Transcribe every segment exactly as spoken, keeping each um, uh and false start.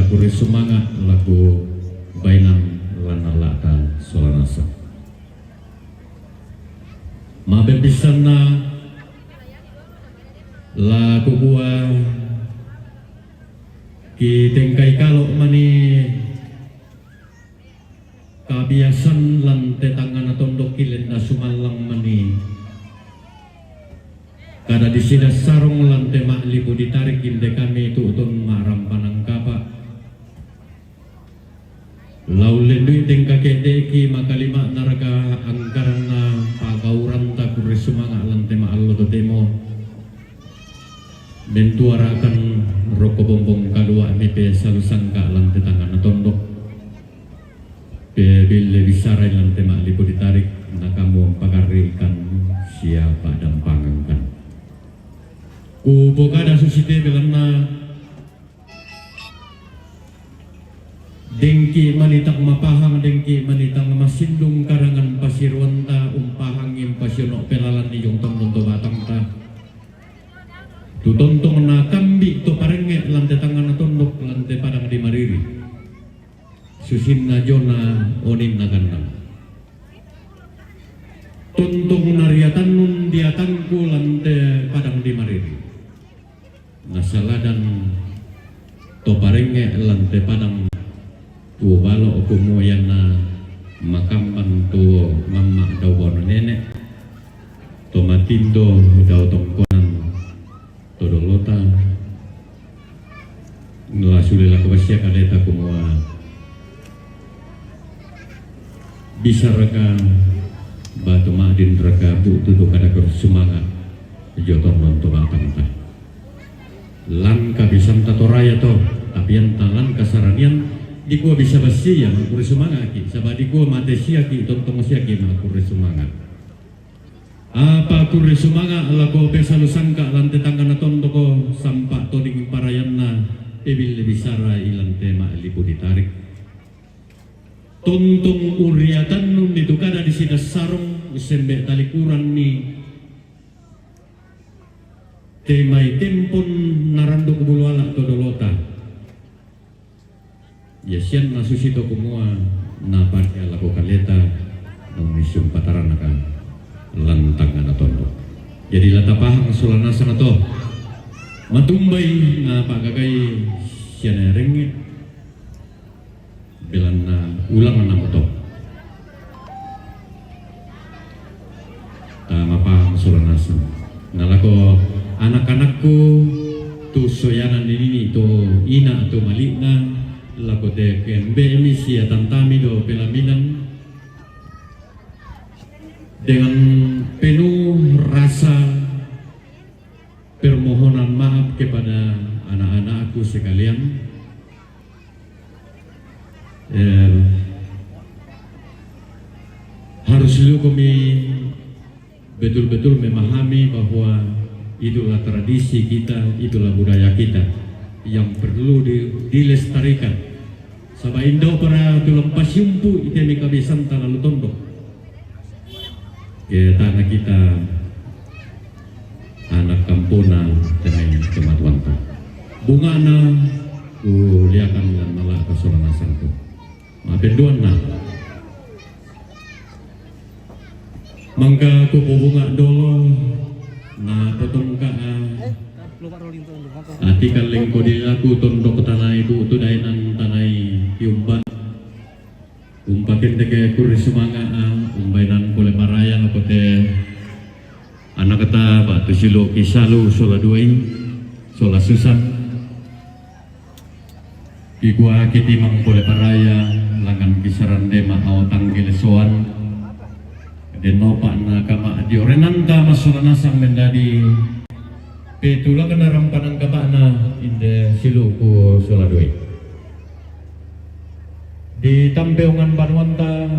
Kurre sumanga' lako bainang lan alla'ta sola nasang. Ma'bebbisanna la kukua, kitengkai kalo' mani kabiasan lan te tangngana tondok kilen na sumallang mani kada disida sarong lan te ma'lipu ditarik inde kami tu'tun ma'rampanan kapa'. La ullendui tengka ke'de'ki makalima'naraka angkaranna pa'gauranta kurre sumanga' lan te ma'allo totemo mentuarakan rokko bombong kadua'mi pe salusangka' lan te tangngana tondok. Pe bille bisarai lan te ma'lipu ditarik, na kamu pagarri'kan sia pa'dampangangkan. Kupokada susite belanna dengki' mani tang mapahang, dengki' mani tang masindung karangan pasiruanta, umpahangi umpasiono' pelalanni jong tondon to batangta. Tu tontong nakambi' to parengnge' lan te tangngana tondok lan te padang di mariri. Susinna jona oninna gannang. Tontong nariatannun diatangku lan te padang di mariri. Nasaladan to parengnge' lan te padang tuo balo' kumua ianna makamban tuo mamma' dao bono nene', to matindo dao tongkonan to dolota, la sule lako bassia kaleta kumua, bisaraka batu ma'dinraka bu'tu tu kada kurre sumanga' dio tondon to batangta. Lan kabiasanta Toraya to, tapianta lan kasaranian, dikua bisa bassia ma'kurre sumanga'ki', saba' dikua mate siaki' tontong siaki' ma'kurre sumanga'. Apa kurre sumanga' lako pesalusangka' lan te tangngana tondoko, sampa' toding parayanna, pebille bisarai lan te ma'lipu ditarik. Tontong uriatannunni tu kada disida sarong, sembe' talikuranni te mai tempon naranduk bulu ala' to dolota. Ia sianna susito kumua napake lako kaleta, naung missung pataranaka lan tangngana tondok. Jadi la tapahang sola nasang to. Matumbai napagagai siana rengnge'. Belanna ulangnna moto. Tamapahang sola nasang. Nalako anak-anakku tu soyanan dinini to ina' to mali'na, lako te kembe'mi sia tantami do pelaminan, dengan penuh rasa permohonan maaf kepada anak-anakku sekalian. Eh, harus juga kami betul-betul memahami bahwa itulah tradisi kita, itulah budaya kita yang perlu di-, dilestarikan. Saba' indo' para tulang pasiumpu' ite mi kabiasanta lalu tondok. Ke tana kita anak kampona tenai kematuanta. Bunga'na uliakan lan mala' kasola nasangku. Mapenduanna. Mangka kupobunga' dolo, napotongka'a. Ati kallengko dilaku tondok tanaiku tu dainan tanai kiumba. Umpakenteke kurre sumanga'a, umbainan pole paraya lako te anakta ba'tu siloki salu sola duai, sola Susan. Kikuaki timang pole paraya, langan kisarande ma'au tanggelesoan. Dennopa na kama diorenanta massola nasang mendadi petulakna rampanan kapa'na inde siluku sola duai. Ditampe ongan banuanta,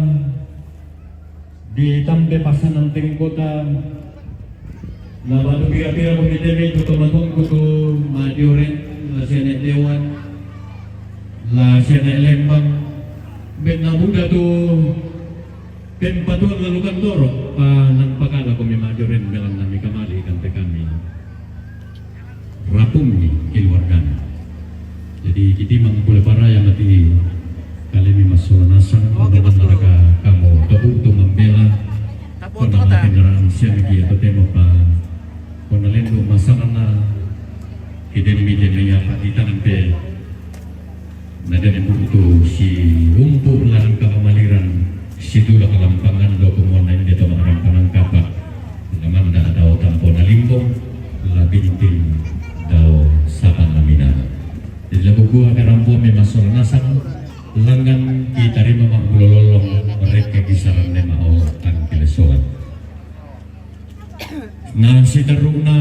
ditampe pasanan tengkota, na batu pira-pira komiteme tu tomatuangku tu madioren, la siane' Dewan, la siane' Lembang, ben na buda tu pempatuan lalu kantoro, pa nang pakala komi madioren belanna mi kamali kan te kami. Rapummi keluargana. Jadi Kiti mangkule para yang mati kale mi masola nasang. Oke, bosku. Naraga kamu tebu tu mambela. Tapo tu kata. Kendaraan siang ki atau tema pa. Kona lendu masangana. Kidemi demi apa ditampe. Nadem tu si umpu lan kamamaliran. Situla kalampangan do kumona inde to makarampangan kapa. Lamanda dau tampo nalimbong. Labintin dau sapan namina. Jadi lagu gua karampuan memang soal nasang. Langan kita rima mak bulololong. Mereka kisaran nema o tangkile soal. Nah, si terukna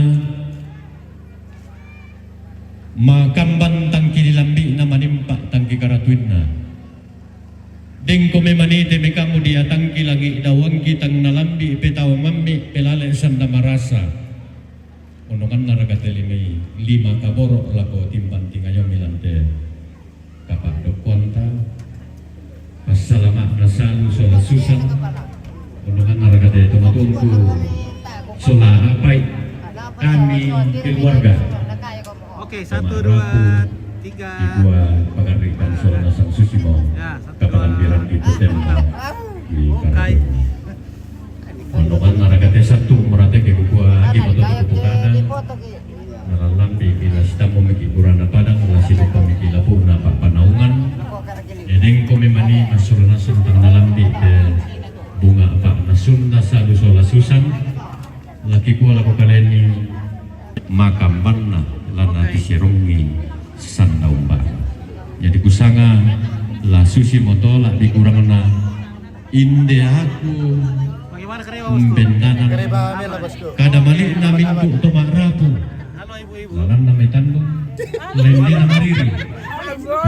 makamban tangki di lambi na manimpak tangki karatuinna. Dengko memani teme kamu dia tangki langi dawangki tang nalambi petawa mammi pelale sanda marasa. Onongan naraga telimei lima kaborok lako timban tingayo milante. Kapak dokuanta. Passalama nasalu sola susan. Onongan naraga te tomatuangku sola apai kami keluarga. Oke, satu, dua, tiga. Ikua pagarikan sola nasang susi mau. Ya, satu, dua. Kapalan bilang di putem. Di oke. Onongan naraga te satu merate ke kukua di motor kepukana. Naralambi bila sitamu miki kurana padang la silupa miki lapu na apa panaungan. Edeng ko memani masul nasun tang nalambi ke bunga apa nasun nasalu sola susan. Laki kua lako kaleni makambanna lana tiserongi sanda umba. Jadi kusanga la susi motola dikurangna inde aku. Bagaimana kereba, bosku? Mbendanan kereba mela, bosku. Kada malik na minggu to marapu. Halo, ibu-ibu. Lalan na metandung. Lende na mariri.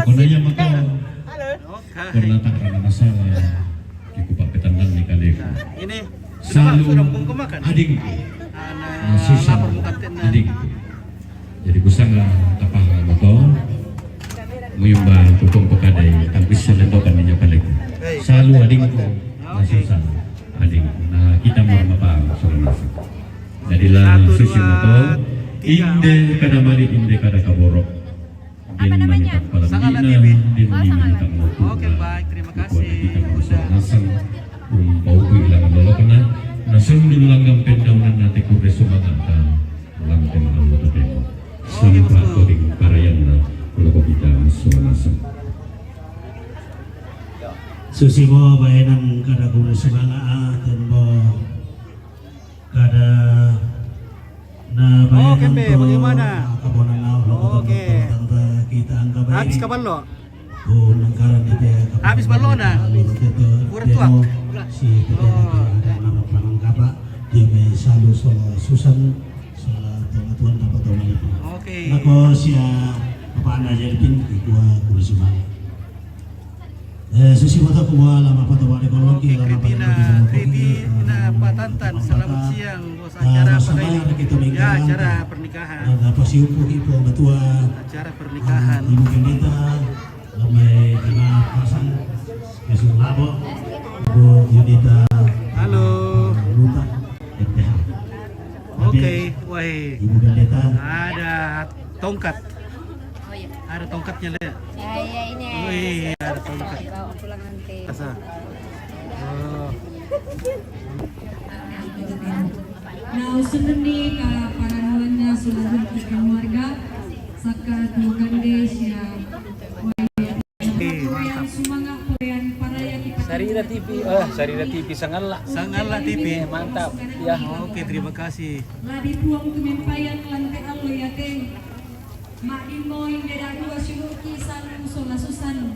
Kona iya maka. Halo. Oke. Kona tak ada masalah. Iku papetan nan ni kaleku. Ini salu sudah, sudah bungkuk makan? Adingku. Nah, susan lapar bukan tenang. Adingku. Jadi kusanga tapahang moto. Muyumba kupong pokadai tangkis salendokan ninyo kaleku. Salu adingku. Nah, susan adingku. Nah, kita mau mapahang soal nasi. Jadilah satu, susi dua, moto. Tiga. Inde kada mari, inde kada kaborok. Apa namanya? Sangala T V. Sangala T V. Oke, baik, terima kasih, Bunda. Umpau tu ilang lolokna. Nasundul langgam pendaunan nate kurde sumangata. Langkon Allah totemo. Oke, sampa bosku. Koding parayanna. Kalau kita suanasa. Susi mo baenan kada kurde sumangata tembo. Kada na. Oke, bayangan Pe, to bagaimana? Kabonan lau, oke. Kita angka bayi. Habis kapan lo? Habis balona. Kurang tuak. Si P T N ada nama panangkapa. Dia main salu sola susan sola pengatuan dapat tahu. Oke. Nako sia apa anda jadi pin kua kursi mana? Eh, susi mata kuwa lama patawari koloki. Oke, lama Kritina, patawari koloki, Kritina, eh, Patantan, selamat siang, bos. Acara apa ini? Ya, acara pernikahan. Ada apa si upu ibu matua? Acara pernikahan. Ibu Pendeta, lamai kena pasang, kasih labo, Ibu Yunita. Halo. Luta, R T H. Oke, wahai. Ibu Pendeta. Ada tongkat. Oh, iya. Ada tongkatnya, Le. Ya, ya, ini. Oh, iya, ada tongkat. Bawa pulang nanti. Asa. Oh. Nah, usun ni ka paranuanna sola keluarga, saka tukan desa. Oke, mantap. Sarira T V, eh, Sarira T V, Sangalla. Sangalla T V. Mantap. Ya. Oke, terima kasih. Ladi puang kumimpayan lantai allo yate. Ma'dimmo inde da'dua siulu'ki salu sola susan.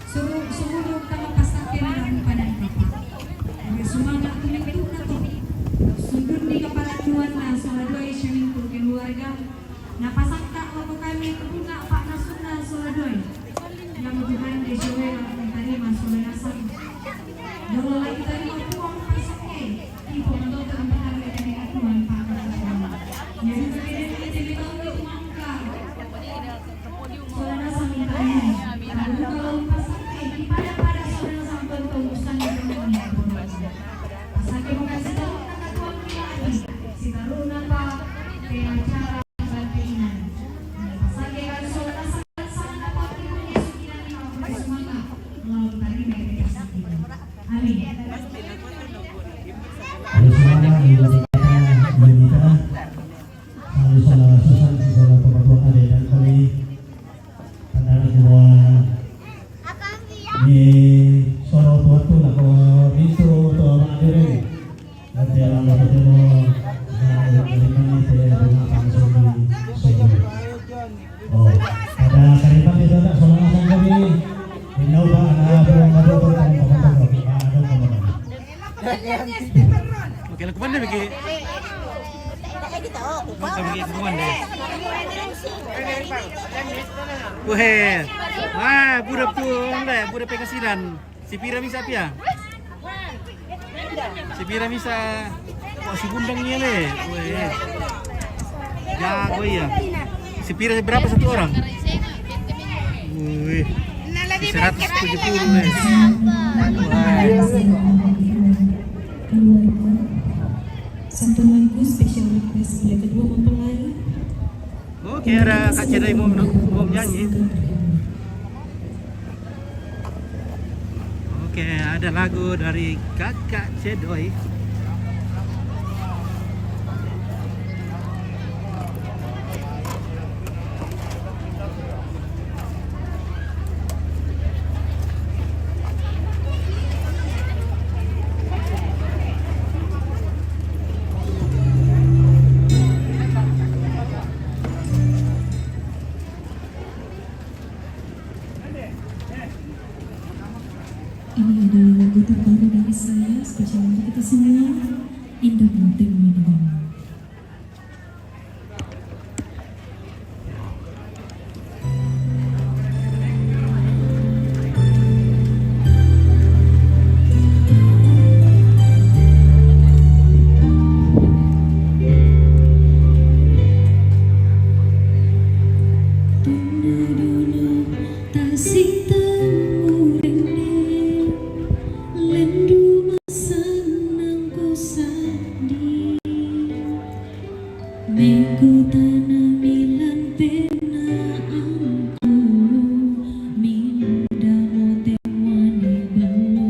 Suru-, suulu' tama passakke ri padan kapa. Ri sumanga' tu mintu'na to. Sundunni kaparannuanna sola duai simintu' keluarga. Napasakka' lako kami bunga pa'nasunna sola duai. Iamo Tuhan de siowela tarima sola nasang. Jolo la kitarima Puang passakke. Iko matoto' ampatami kami katuan pa'nasunna. Jadi kami dan kita tahu itu mangka. Sola Soro tuatu lako pintu to madireng. Nanti alam lako temo, nah, dari mana itu ya, bunga pangsori, soro. Oh, pada kariban itu tak salah masang kami. Ini ubah anak burung madu tu kan, kamu tahu, kamu tahu, kamu tahu. Oke, lakukan deh, Biki. Oke, lakukan deh. Weh, wah, budak tu, budak penghasilan. Si pira bisa pia? Si pira bisa? Kok si Bundang ni le? Weh. Jago iya. Si pira berapa satu orang? Wih. Seratus tujuh puluh nih. Wah. Satu lagu special request bila kedua mempelai. Oke, ada Kak Cedai mau, mau nyanyi. Oke, ada lagu dari Kakak Cedoi. Ini adalah lagu terbaru dari saya, spesial untuk kita semua. Indah Moting Minum. Tasik temu rene, lendu masenang ku sadi. Mengku tanah milan pena angku, minda mote wani balo.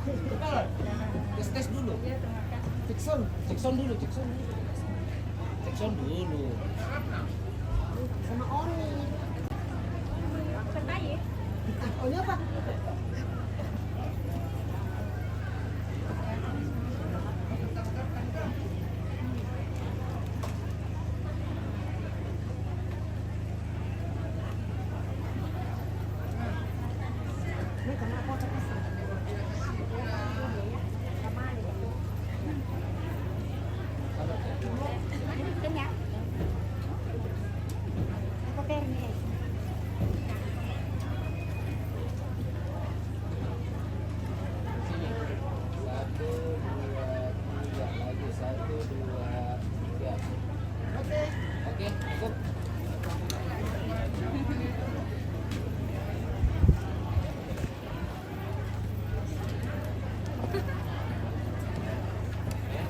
Tes tes dulu. Cek sound. Cek sound dulu, cek sound dulu. Cek sound dulu. Sama Oni. Oni apa? Satu, dua, tiga, lagi. Satu, dua, tiga. Oke, cukup. Ya.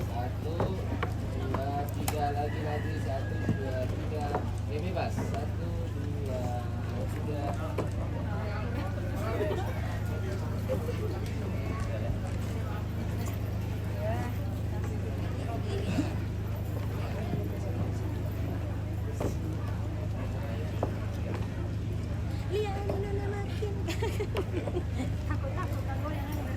Satu, dua, tiga, lagi, lagi. Satu, dua, tiga. Ya, bebas. Satu, dua, tiga. Lihat, mana makin. Takut, takut, takut yang ada.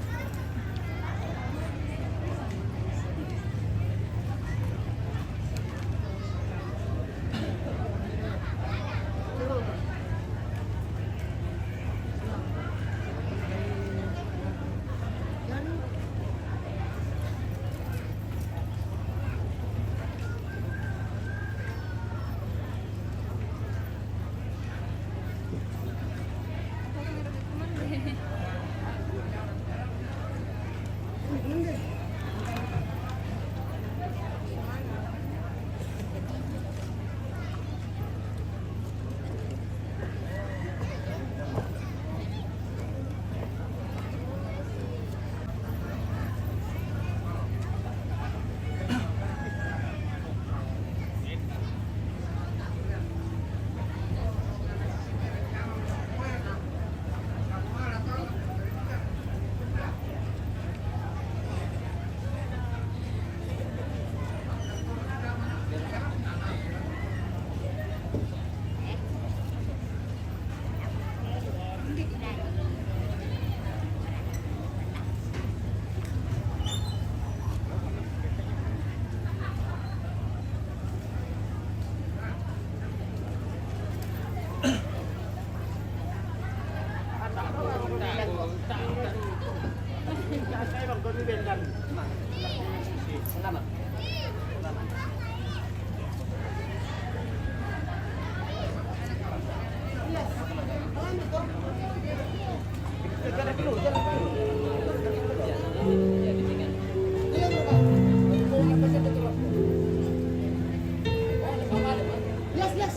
Yes, yes.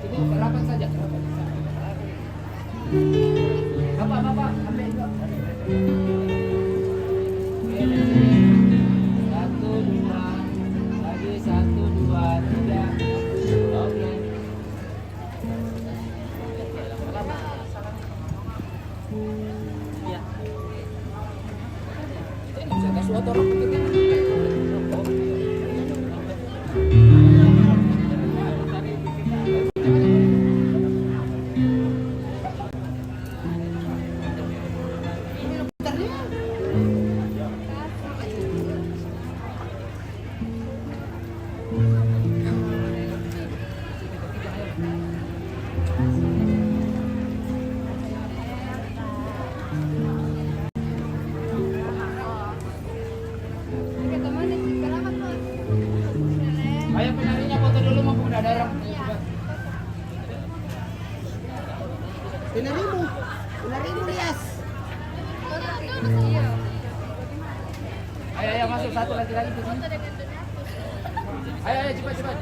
Ini rapat saja, rapat. Bapak, Bapak, ambil juga. Oke, sini. Satu, dua. Lagi, satu, dua, tiga. Oke. Iya. Saya nggak bisa kasih otor begitu. Ayo, penarinya foto dulu, mumpung udah ada orang. Penarimu, penarimu, Lias. Ayo, ayo, masuk satu lagi, lagi ke sini. Ayo, ayo, cepat, cepat.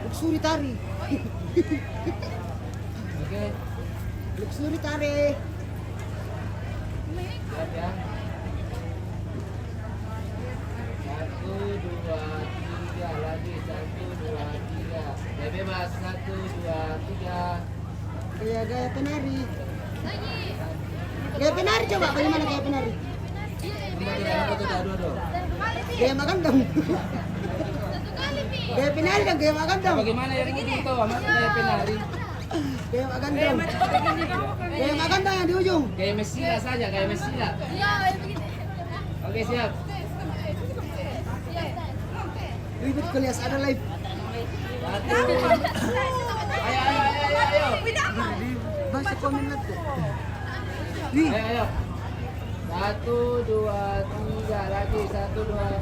Luxury tari. Oke. Luxury tari. Siap ya. Satu, dua, tiga. Lagi, satu, dua, tiga. Ya, bebas. Satu, dua, tiga. Gaya, gaya penari. Gaya penari, coba, bagaimana gaya penari? Gaya magandang. Gaya penari dan gaya magandang. Bagaimana yang itu, Mas? Gaya penari. Gaya magandang. Gaya magandang yang di ujung. Gaya Messina saja, gaya Messina. Iya, begini. Oke, siap. Ribet kalias ada live. Satu. Ayo, ayo, ayo, ayo, ayo. Baca komen nanti. Nih. Ayo, ayo. Satu, dua, tiga, lagi. Satu, dua.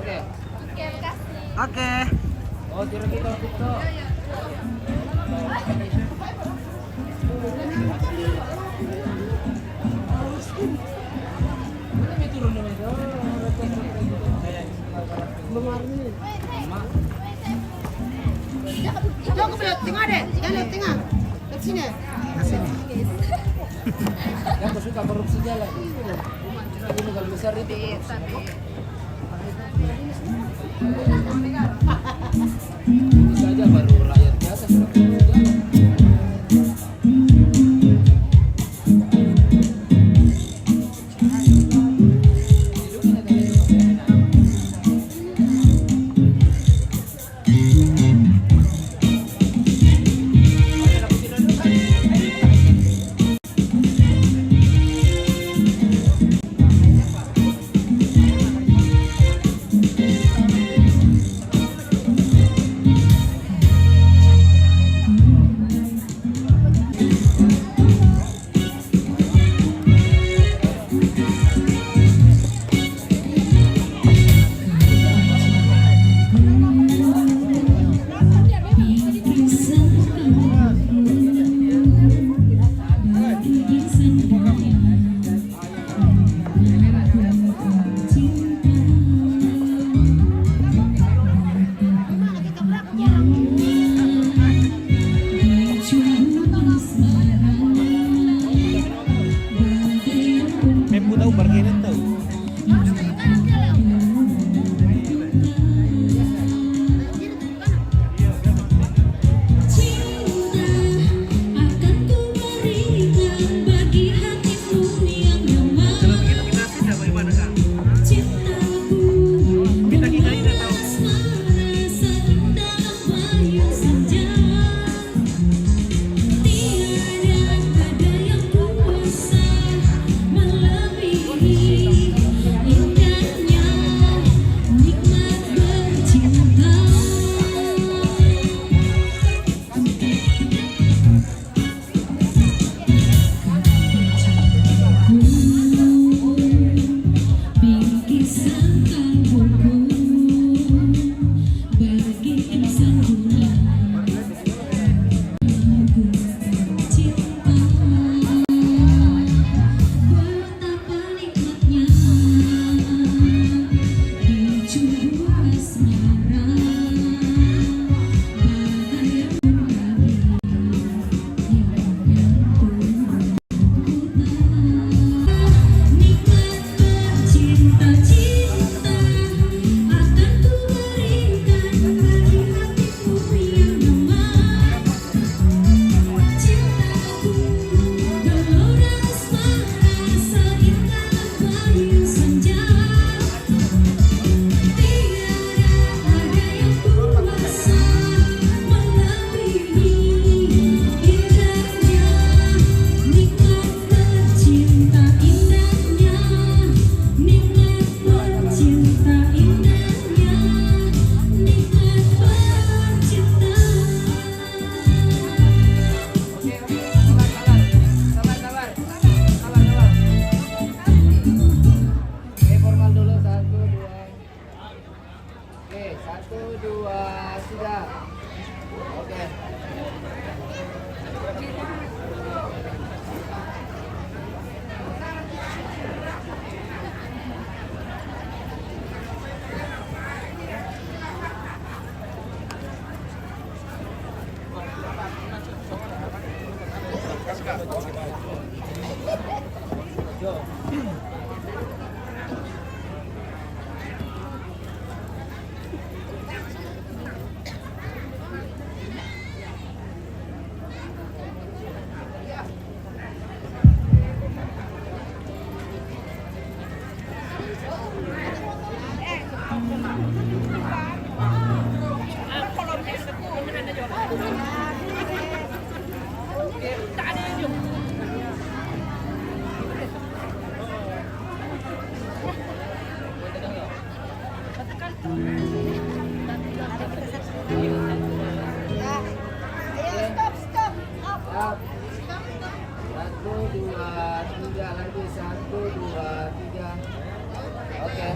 Oke. Oke, makasih. Oke. Oh, tiru kita, tiru. Jangan ke belakang, tengah deh. Jangan lewat tengah. Ke sini. Ke sini. Yang suka korupsi jalan. Ini kalau besar itu korupsi. Bisa aja baru rakyat biasa suka korupsi jalan. Membu tahu bargaining tahu. Cinta akan ku berikan bagi hatimu yang nyaman. Cintaku asmara seindah bayu senja. Tiada ada yang kuasa melebihi indahnya nikmat bercinta. Bingkisan kalbuku bagi insan dunia. Cinta betapa nikmatnya dicumbu asmara. Bagai angin yang menggantung. Cinta indahnya, nikmat bercinta indahnya, nikmat bercinta. Oke, oke, sabar, sabar. Sabar, sabar. Sabar, sabar. Oke, formal dulu, satu, dua. Oke, satu, dua, tiga. Oke. Ya. Ayo, stop, stop. Up. Stop. Satu, dua, tiga, lagi. Satu, dua, tiga. Oke.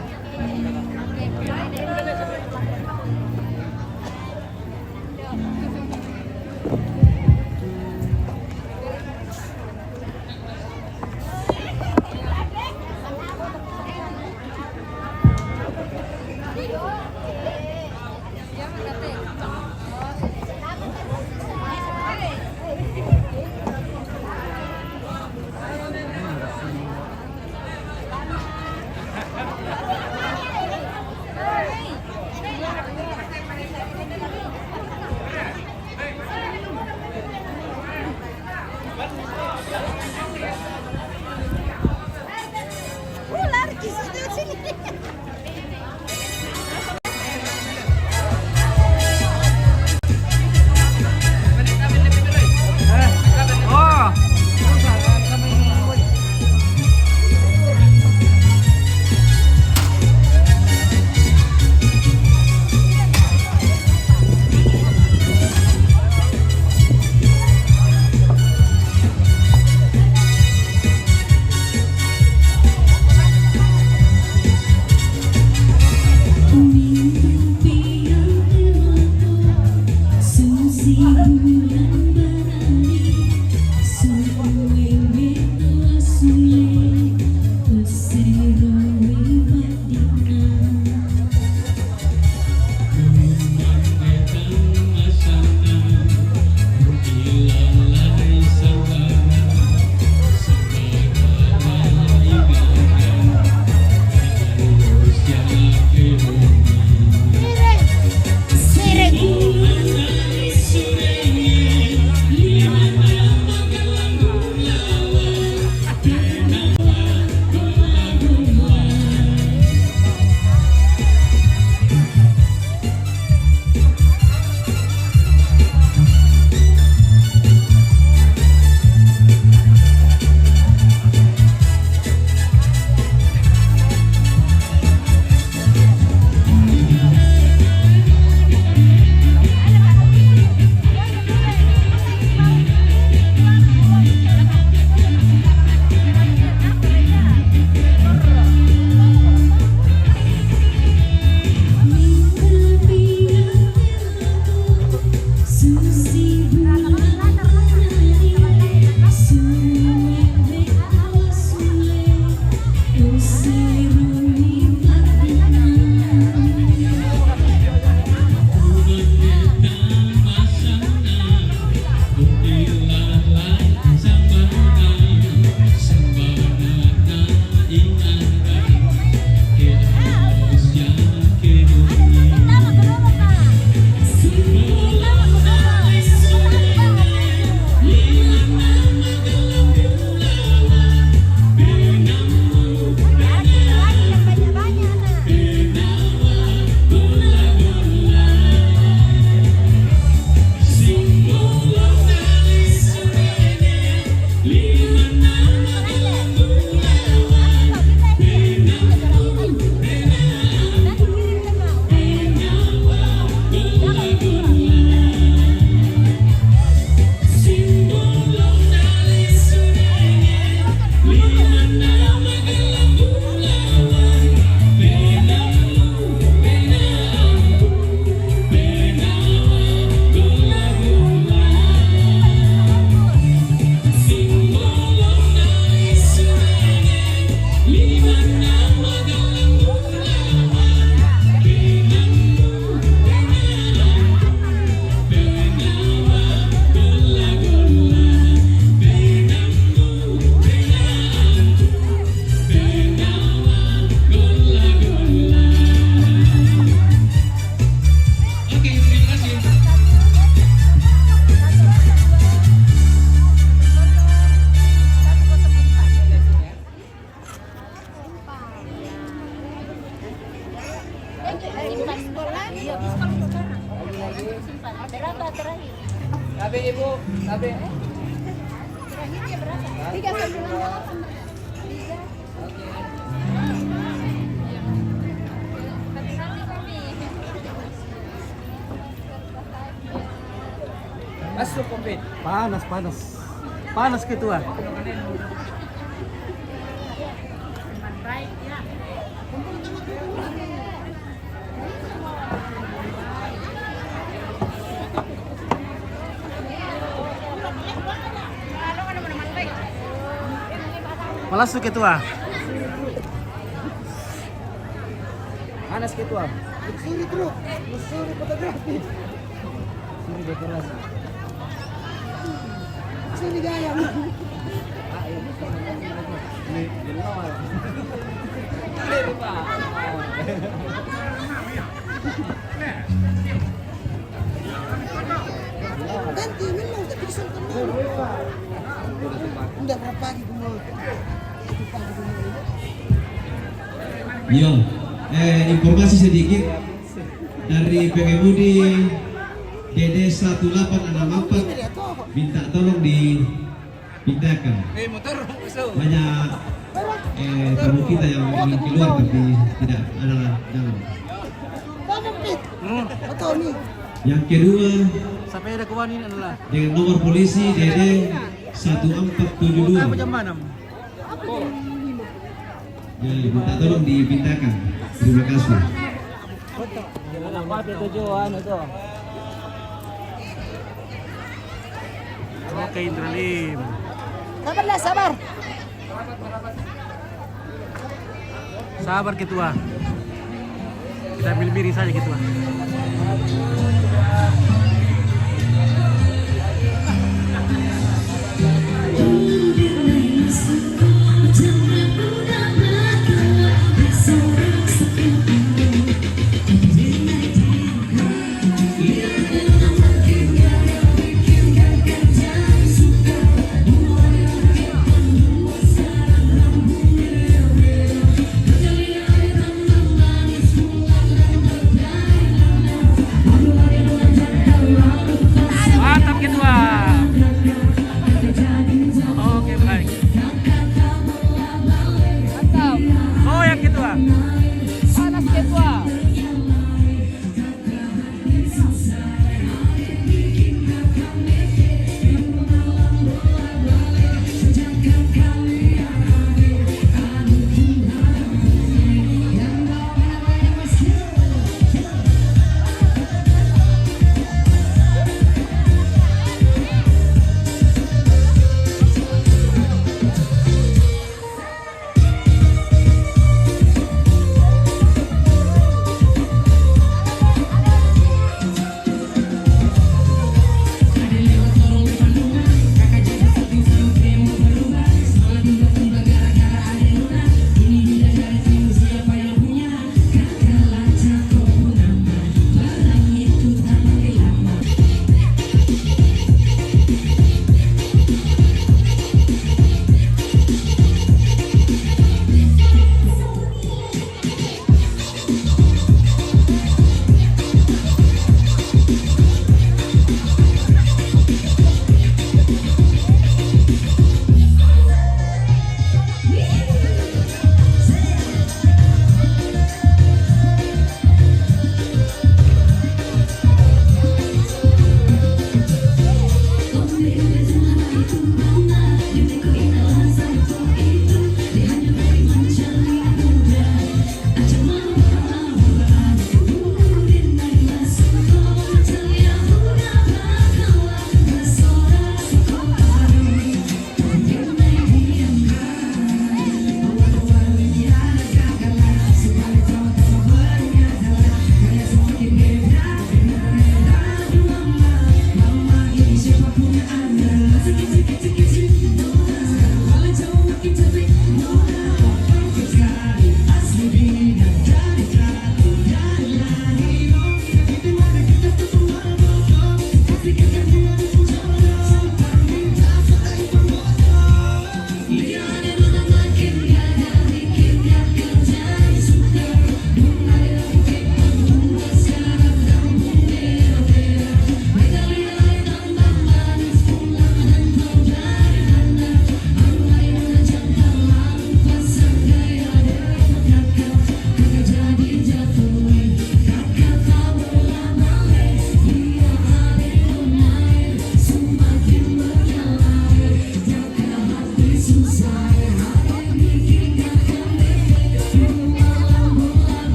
Tabi, Ibu, tabi. Masuk, Covid. Panas, panas. Panas, Ketua. Malas tu, Ketua. Panas, Ketua. Suri truk, suri fotografi. Suri dekorasi. Suri gaya. Ini, ini. Nanti memang tak bisa. Udah berapa hari dulu? Yo, eh, informasi sedikit dari pengemudi D D satu delapan enam empat, minta tolong dipindahkan. Eh, motor, so. Banyak, eh, tamu kita yang ingin keluar tapi tidak ada jalan. Hmm. Yang kedua, sepeda kuan ini adalah dengan nomor polisi D D satu empat tujuh dua. Apa jam mana? Ya, minta tolong dipindahkan. Terima kasih. Apa itu tujuan itu? Oke, Indralim. Sabarlah, sabar. Sabar, Ketua. Kita ambil miring saja, Ketua. Mantap, Ketua. Oke, baik. Mantap. Goyang, Ketua. Panas, Ketua.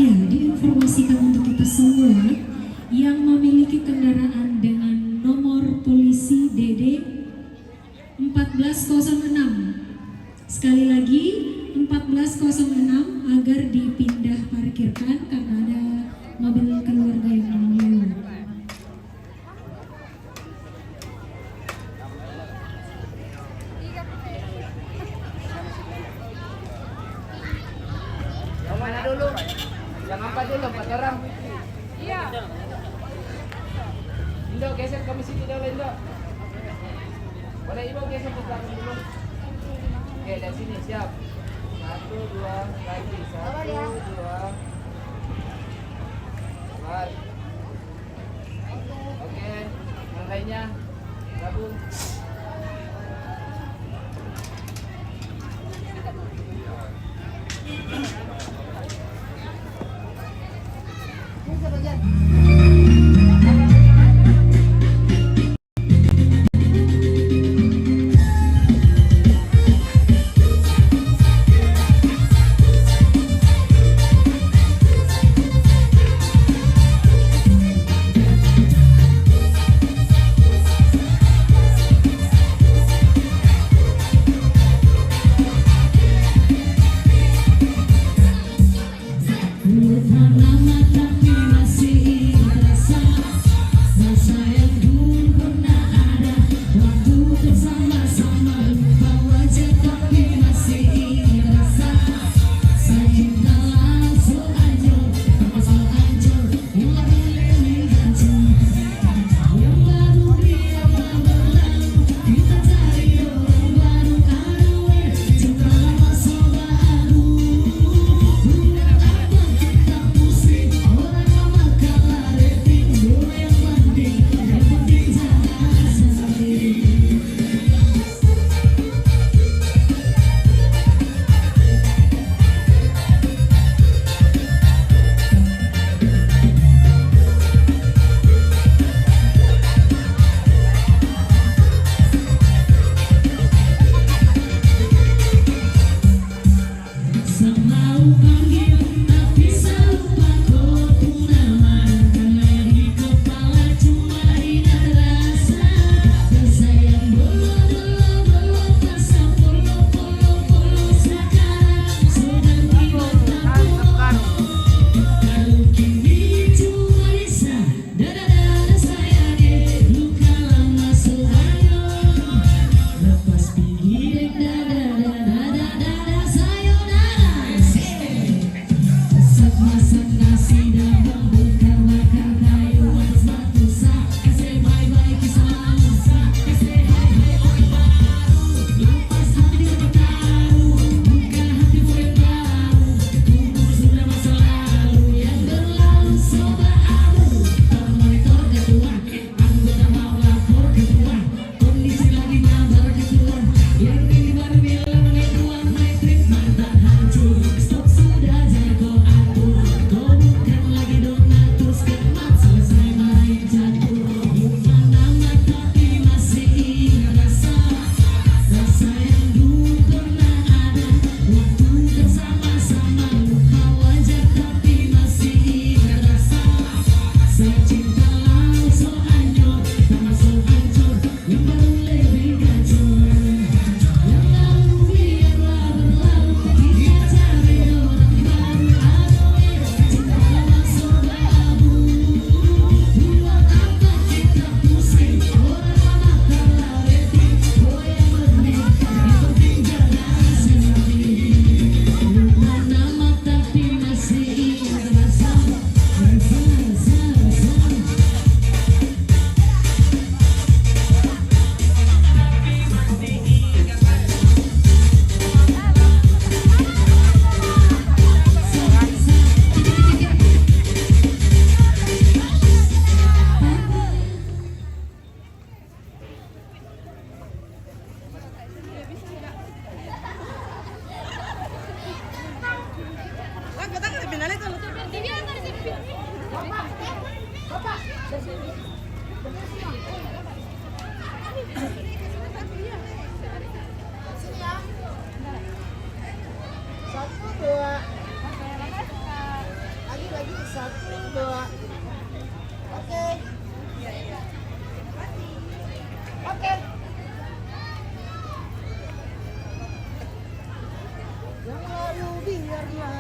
Ya, diinformasikan untuk kita semua yang memiliki kendaraan dengan nomor polisi D D empat belas kosong enam. Sekali lagi, empat belas kosong enam agar dipindah parkirkan karena ada mobil keluarga yang mau lewat. Yang mana dulu? Yang empat dulu, empat orang. Iya. Indo, geser kami sini dulu, Indo. Boleh Ibu geser ke belakang dulu? Oke, dari sini, siap. Satu, dua, lagi. Satu, dua. Sabar. Oke, yang lainnya gabung.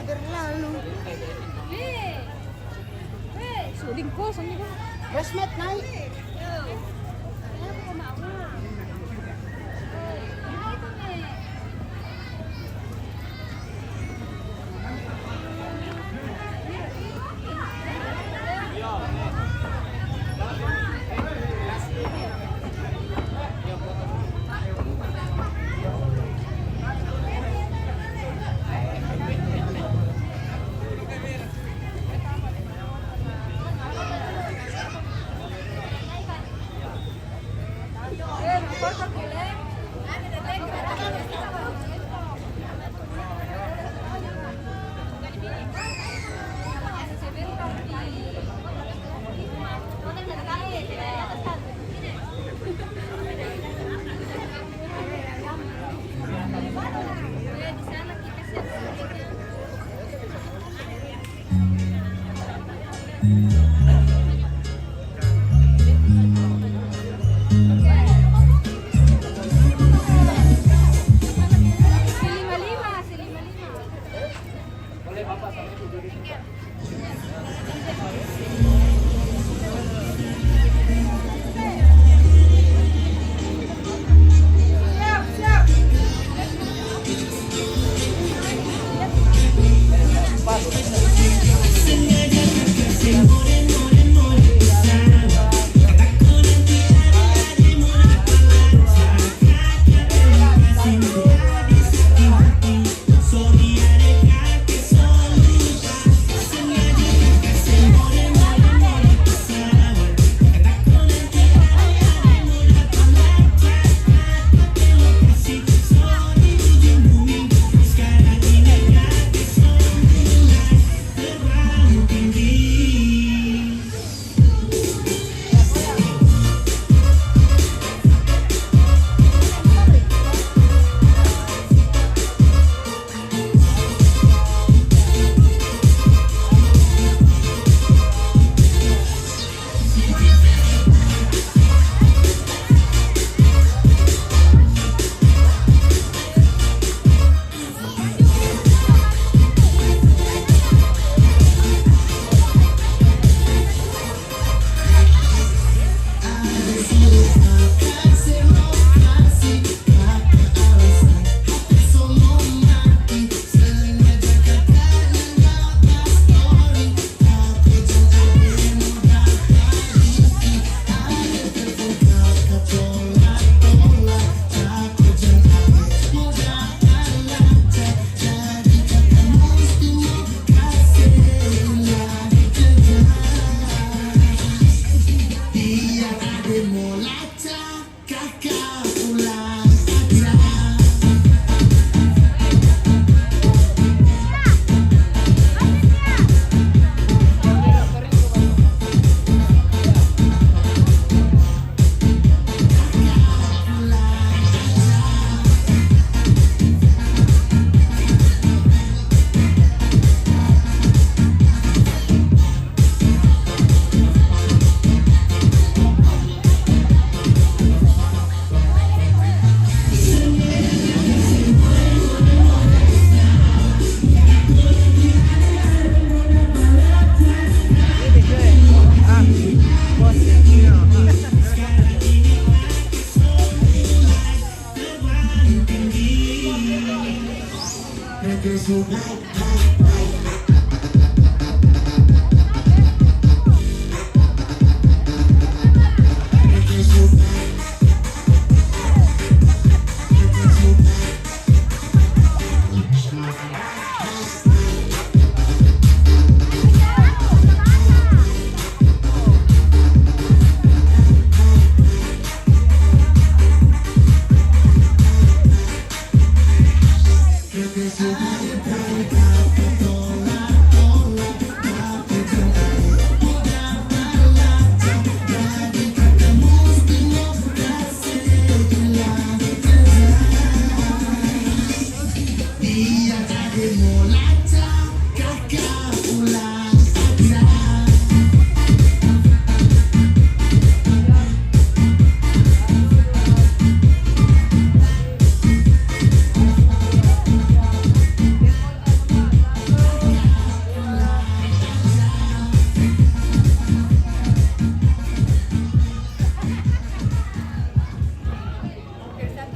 Berlalu. Suling ko, saan ko? Resmet, Nay.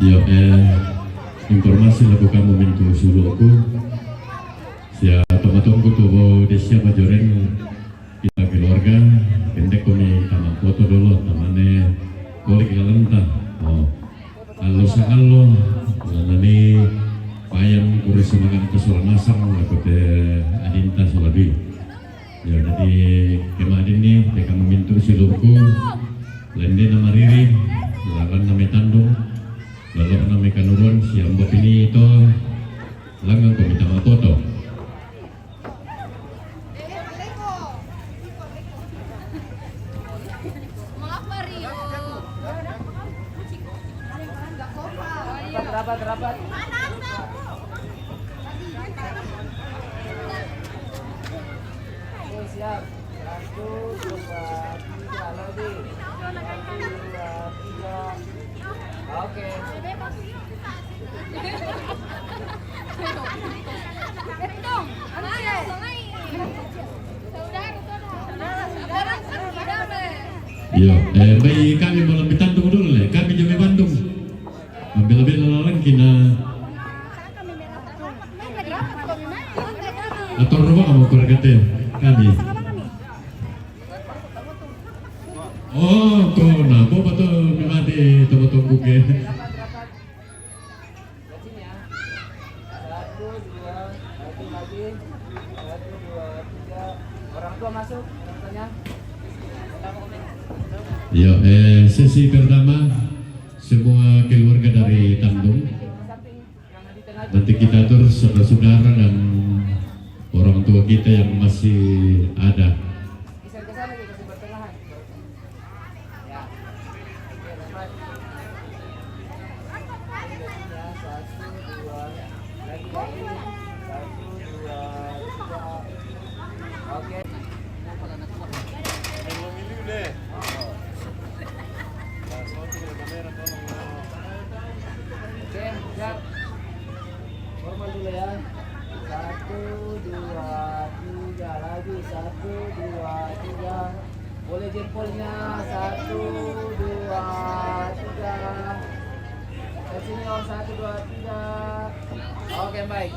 Yo, eh, informasi la ko kamu mintu sulu'ku. Sia tomatongku tu bo de sia majoren kita keluarga, pendek kami tama foto dulu, tamane kulik galenta. Oh. Allo sa allo, lanani payang kuri semangat ta sola nasang, aku te adinta sola dui. Ya, jadi kema adin ni, te kamu mintu sulu'ku, lende na mariri, lalan na mai tandung, lalo na mai kanuruan, siambo pini to, langang ko mitama foto. Rapat, rapat, rapat. Oke, siap. Satu, dua, tiga, lagi. Satu, dua, tiga. Oke. Iya, eh, baik kami malam di Bandung dulu le. Kami jami Bandung. Mambela-bela lawan kina. Ator rumah kamu kurang kami. Oh, kau na, kau betul memati toko-toko ke. Satu, dua, lagi, lagi. Satu, dua, tiga. Orang tua masuk, orang tuanya. Ya, eh, sesi pertama, semua keluarga dari Tandung. Nanti kita atur saudara-saudara dan orang tua kita yang masih ada. Oke, siap. Formal dulu ya. Satu, dua, tiga. Lagi. Satu, dua, tiga. Boleh jempolnya. Satu, dua, tiga. Ke sini, Om. Satu, dua, tiga. Oke, baik.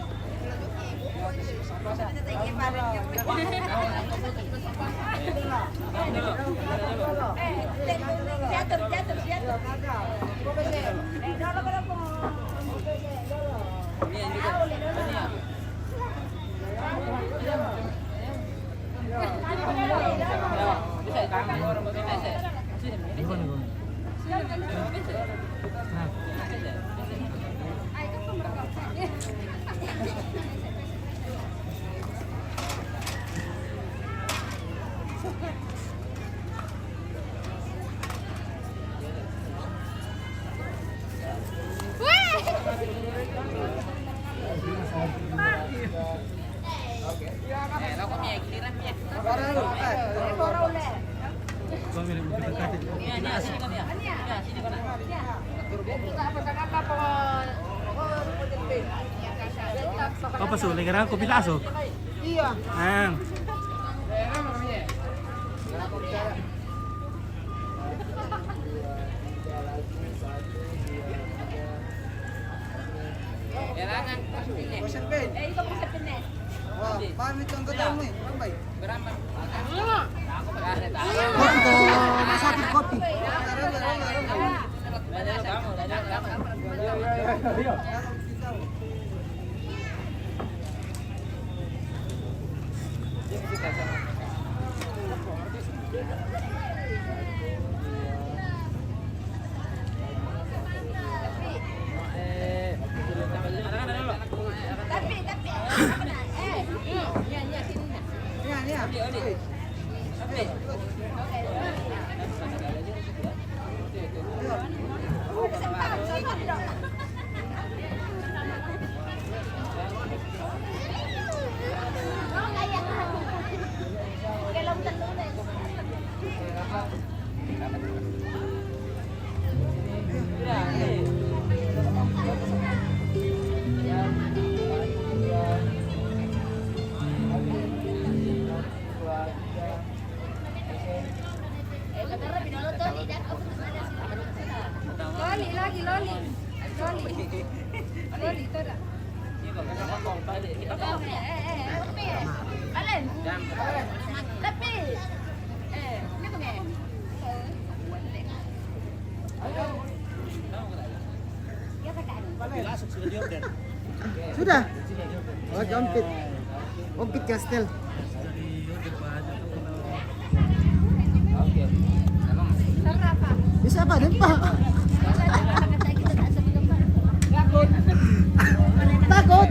Apa su, lagi rangkul pita su? Iya. Ang. Kailangan. Eh, ito po sa Pines. Wah, pamit ang ganda mo eh. Tambay. Berapa? Kopi to, masakit kopi. Sudah. Oke, ompit. Ompit Kastel. Bisa apa, Pak? Takut. Takut.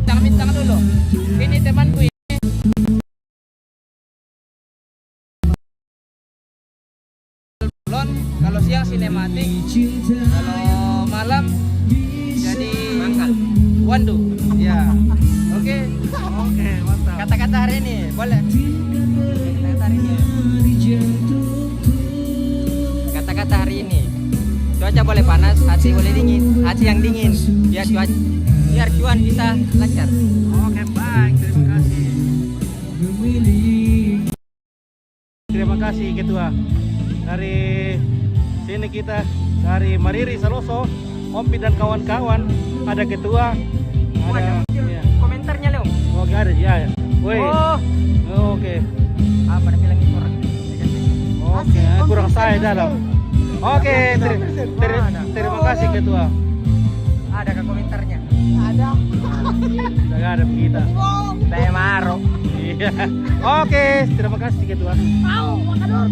Bintang-bintang dulu. Ini temanku ini. Kalau siang sinematik, kalau malam jadi makan. Wandu. Ya. Oke. Oke, mantap. Kata-kata hari ini, boleh? Kata-kata hari ini. Kata-kata hari ini. Cuaca boleh panas, hati boleh dingin, hati yang dingin. Biar cuaca, biar cuan kita lancar. Oke, baik, terima kasih. Terima kasih, Ketua. Dari sini kita, dari Mariri Saloso, Ompit dan kawan-kawan, ada Ketua, ada, ada, ya, komentarnya, Leo. Oke, ada, ya, ya. Woi. Oh. Oke. Apa dia bilang itu? Oke, kurang saya dalam. Oke, ter- ter- terima kasih, Ketua. Ada ke komentarnya? Ada. Tidak ada kita. Saya maro. Iya. Oke, terima kasih, Ketua. Au, makan dulu.